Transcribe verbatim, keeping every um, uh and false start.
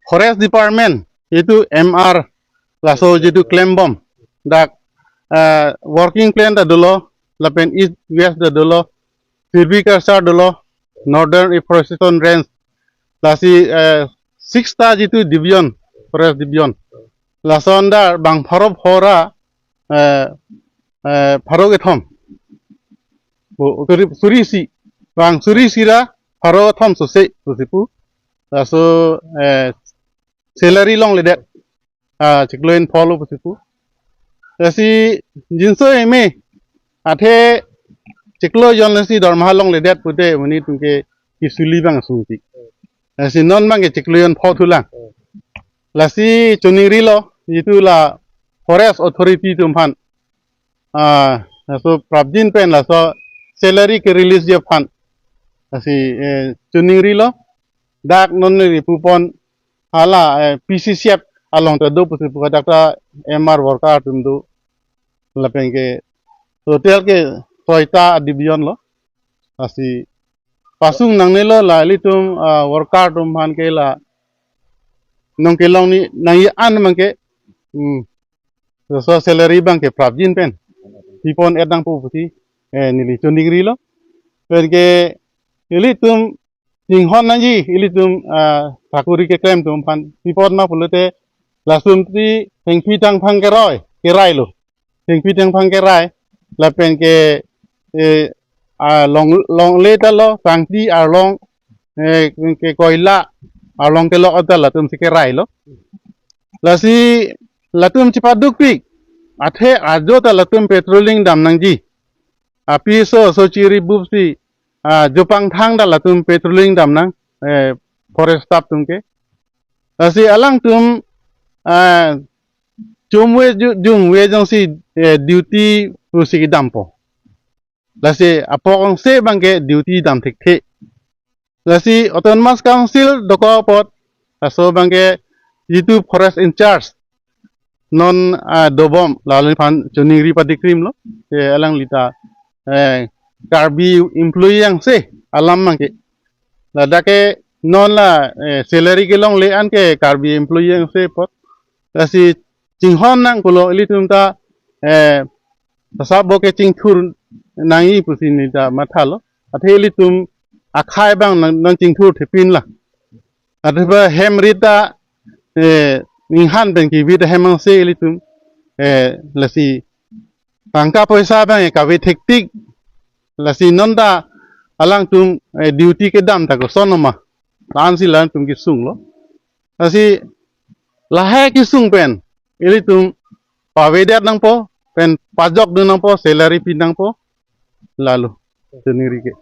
Forest Department, jitu M R, laso jitu klembom, dak, eh, working plan ta dolo, lapen East West ta dolo, Silviculture dolo, Northern Afforestation Range, lasi, eh, six ta jitu division, Forest Division. Lason dar bang pharo phora, eh, eh, pharo kethom. Bo, kori, suri isi, bang suri isi ra pharo kethom sose, sose pu. Laso, eh, salary longledet, ah, chiklo jon phongo pusi pu. Lasi jinso eme, athe chiklo jon lasi dorma longledet pute monit atum ke kisuli bang asungpik. Lasi non bang ke chiklo jon pho thulang. Lasi choningrilo, jitu la Forest Authority atum aphan, ah, laso prapjin pen laso salary ke release ji aphan. Lasi, eh, choningrilo, dak non neli pupon hala, eh, P C C F along ta do pusi pu, dak ta M R worker atum do. Lapen ke total ke soita division lo. Lasi pasung nangnelo la ilitum, ah, worker atum aphan ke la nong kelong ni nangji an bang ke, hmm, laso salary bang ke prapjin pen pipon-et nangpo pusi, eh, neli choningrilo. Pen ke ilitum chinghon nangji, ilitum, ah, sakori keklem atum aphan, pi apot ma pulote, lasonsi thengpi thengphang keroi, kerai lo. Thengpi thengphang kerai, lapen ke, eh, ah, long, longle ta lo, sangti arlong, eh, ke koila arlong kelok ta latumsi kerai lo. Lasi latum chepadukpik, athe ajo ta latum patrolling dam nangji. Apiso, so chiri bupsi, ah, jopang thang ta latum patrolling dam nang, eh, forest staff atum ke. Lasi alangtum, ah, chomve ju-, jumve jongsi, eh, duty pusi kedampo. Lasi apok angse bang ke duty dam thekthe. Lasi Autonomous Council dokok apot, laso bang ke jitu forest in charge non, ah, dobom, lalu aphan choningri padikrim lo. Ke alangli ta, eh, Karbi employee angse alam bang ke. Ladak ke non la, eh, salary kelongle an ke Karbi employee angse apot. Lasi chinghon nang pulo ilitum ta, eh, tasabo ke chingthur nangji pusi neli ta mathalo. Athe ilitum akhai bang nang, nangchingthur thepin la. Athe ba hem rit ta, eh, ninghan pen kivit ahem angse ilitum, eh, lasi tangka poisa bang, eh, kave thektik. Lasi non ta alangtum, eh, duty kedam ta koson ma. La-ansi latum kesung lo. Lasi lahai kesung pen ilitum pavedet nangpo, pen pajokdun nangpo, salary pi nangpo, lalo choningri ke.